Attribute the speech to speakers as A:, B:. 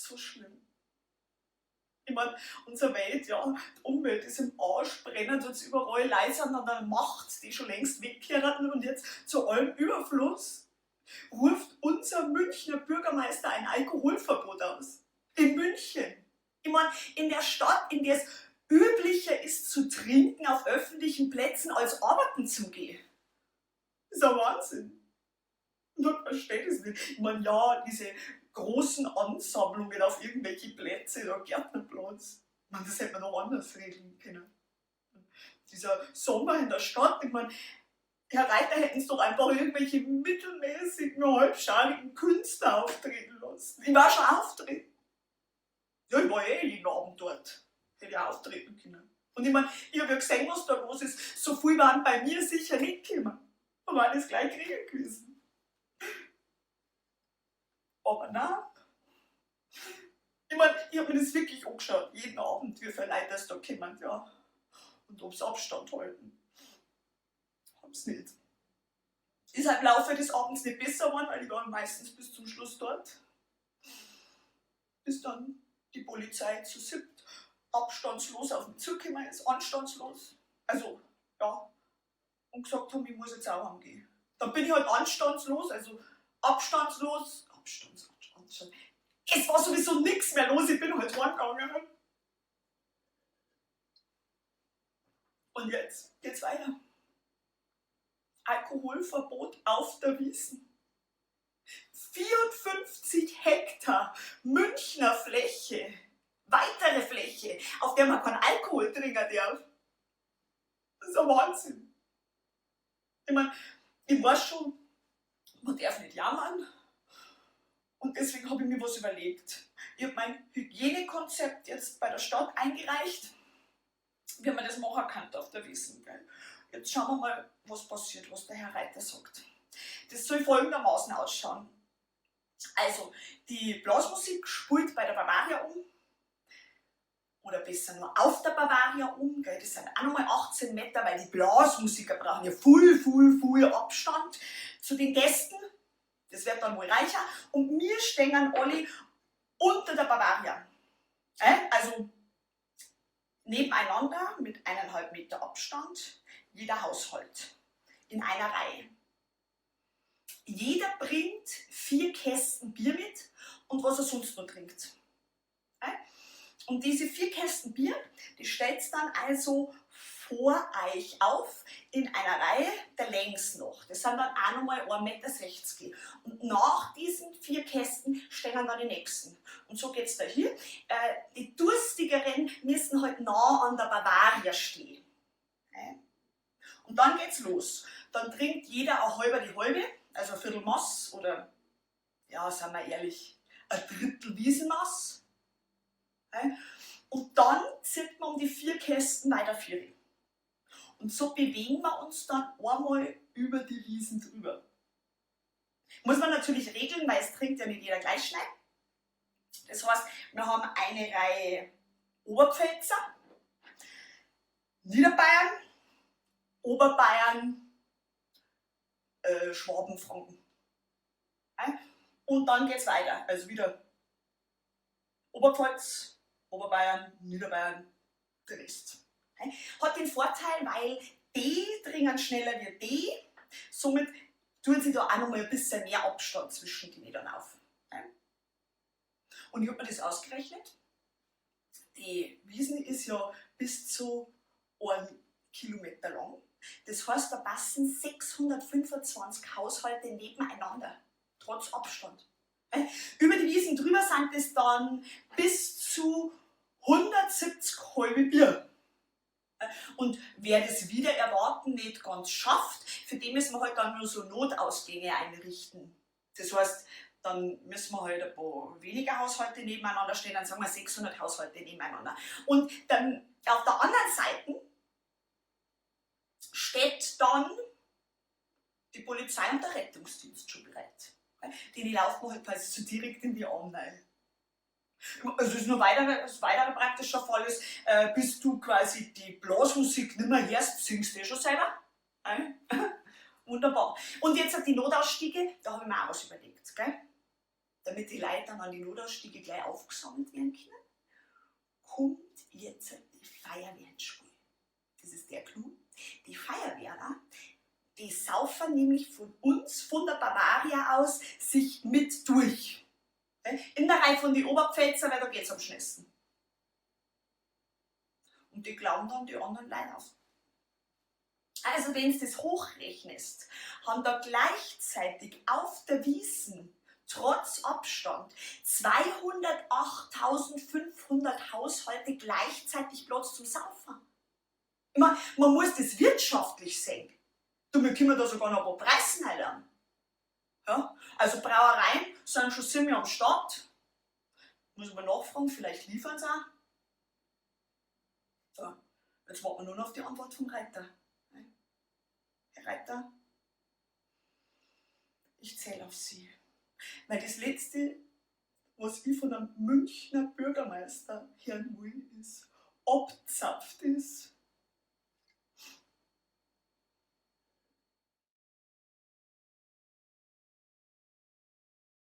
A: So schlimm. Ich mein, unsere Welt, ja, die Umwelt ist im Arsch, brennen tut's überall, Leute sind an der Macht, die schon längst wegkehrten und jetzt zu allem Überfluss ruft unser Münchner Bürgermeister ein Alkoholverbot aus. In München. Ich mein, in der Stadt, in der es üblicher ist zu trinken auf öffentlichen Plätzen, als arbeiten zu gehen. Das ist ein Wahnsinn. Man versteht es nicht. Ich mein, ja, diese großen Ansammlungen auf irgendwelche Plätze, da Gärtnerplatz. Ich mein, das hätte man noch anders regeln können. Dieser Sommer in der Stadt, ich mein, Herr Reiter, hätten Sie doch einfach irgendwelche mittelmäßigen, halbscharigen Künstler auftreten lassen. Ich war schon auftreten. Ja, ich war eh jeden Abend dort. Hätte ich auch auftreten können. Und ich mein, ich hab ja gesehen, was da los ist. So viel waren bei mir sicher nicht gekommen. Da war das gleich geregelt gewesen. Aber nein. Ich mein, ich hab mir das wirklich angeschaut, jeden Abend, wie viele Leute das da kommen, ja. Und ob's Abstand halten. Hab's nicht. Ist halt im Laufe des Abends nicht besser geworden, weil ich war meistens bis zum Schluss dort. Bis dann die Polizei zu siebt abstandslos auf mich zugekommen ist, anstandslos. Also, ja. Und gesagt haben, ich muss jetzt auch heimgehen. Dann bin ich halt anstandslos, also abstandslos, Abstands, Abstand. Es war sowieso nix mehr los, ich bin halt heimgegangen. Und jetzt geht's weiter. Alkoholverbot auf der Wiesn. 54 Hektar Münchner Fläche, weitere Fläche, auf der man keinen Alkohol trinken darf. Das ist ein Wahnsinn. Ich mein, ich weiß schon, man darf nicht jammern. Und deswegen hab ich mir was überlegt. Ich hab mein Hygienekonzept jetzt bei der Stadt eingereicht, wie man das machen kann auf der Wiesn. Gell? Jetzt schauen wir mal, was passiert, was der Herr Reiter sagt. Das soll folgendermaßen ausschauen. Also, die Blasmusik spielt bei der Bavaria um. Oder besser nur auf der Bavaria um, gell? Das sind auch nochmal 18 Meter, weil die Blasmusiker brauchen ja viel, viel, viel Abstand zu den Gästen. Das wird dann wohl reicher. Und wir stehen alle unter der Bavaria. Also nebeneinander mit eineinhalb Meter Abstand, jeder Haushalt in einer Reihe. Jeder bringt 4 Kästen Bier mit und was er sonst noch trinkt. Und diese 4 Kästen Bier, die stellt's dann also vor euch auf, in einer Reihe, der längs noch. Das sind dann auch nochmal ein Meter sechzig. Und nach diesen 4 Kästen stehen dann die nächsten. Und so geht's da hier. Die Durstigeren müssen halt nah an der Bavaria stehen. Und dann geht's los. Dann trinkt jeder eine halbe die halbe, also ein Viertel Mass oder, ja, sind wir ehrlich, ein Drittel Wiesenmass. Und dann zieht man um die 4 Kästen weiter 4. Und so bewegen wir uns dann einmal über die Wiesen drüber. Muss man natürlich regeln, weil es trinkt ja nicht jeder gleich schnell. Das heißt, wir haben eine Reihe Oberpfälzer, Niederbayern, Oberbayern, Schwaben, Franken. Ja? Und dann geht's weiter. Also wieder Oberpfalz, Oberbayern, Niederbayern, der Rest. Ja? Hat den Vorteil, weil die trinken schneller wie die, somit tun sie da auch noch mal ein bisschen mehr Abstand zwischen denen dann auf. Ja? Und ich hab mir das ausgerechnet. Die Wiesn ist ja bis zu 1 Kilometer lang. Das heißt, da passen 625 Haushalte nebeneinander, trotz Abstand. Über die Wiesn drüber sind es dann bis zu 170 halbe Bier. Und wer das wieder erwarten nicht ganz schafft, für den müssen wir halt dann nur so Notausgänge einrichten. Das heißt, dann müssen wir halt ein paar weniger Haushalte nebeneinander stellen, dann sagen wir 600 Haushalte nebeneinander. Und dann auf der anderen Seite steht dann die Polizei und der Rettungsdienst schon bereit. Die laufen halt quasi so direkt in die Arme rein. Also ist nur weiterer, das weitere praktischer Fall ist, bis du quasi die Blasmusik nimmer hörst, singst du eh schon selber. Wunderbar. Und jetzt die Notausstiege, da hab ich mir auch was überlegt. Gell? Damit Damit die Leute dann an die Notausstiege gleich aufgesammelt werden können, kommt jetzt die Feuerwehr ins Spiel. Das ist der Clou. Die Feuerwehrer, die saufen nämlich von uns, von der Bavaria aus, sich mit durch. In der Reihe von die Oberpfälzer, weil da geht's am schnellsten. Und die glauben dann die anderen Leute auf. Also wenn du das hochrechnest, haben da gleichzeitig auf der Wiesn, trotz Abstand, 208.500 Haushalte gleichzeitig Platz zum Saufen. Ich mein, man muss das wirtschaftlich sehen. Du, wir können da sogar noch ein paar Preise lernen. Ja? Also Brauereien sind schon ziemlich am Start. Muss man nachfragen, vielleicht liefern sie auch. So, jetzt warten wir nur noch auf die Antwort vom Reiter. Herr Reiter, ich zähle auf Sie. Weil das Letzte, was ich von einem Münchner Bürgermeister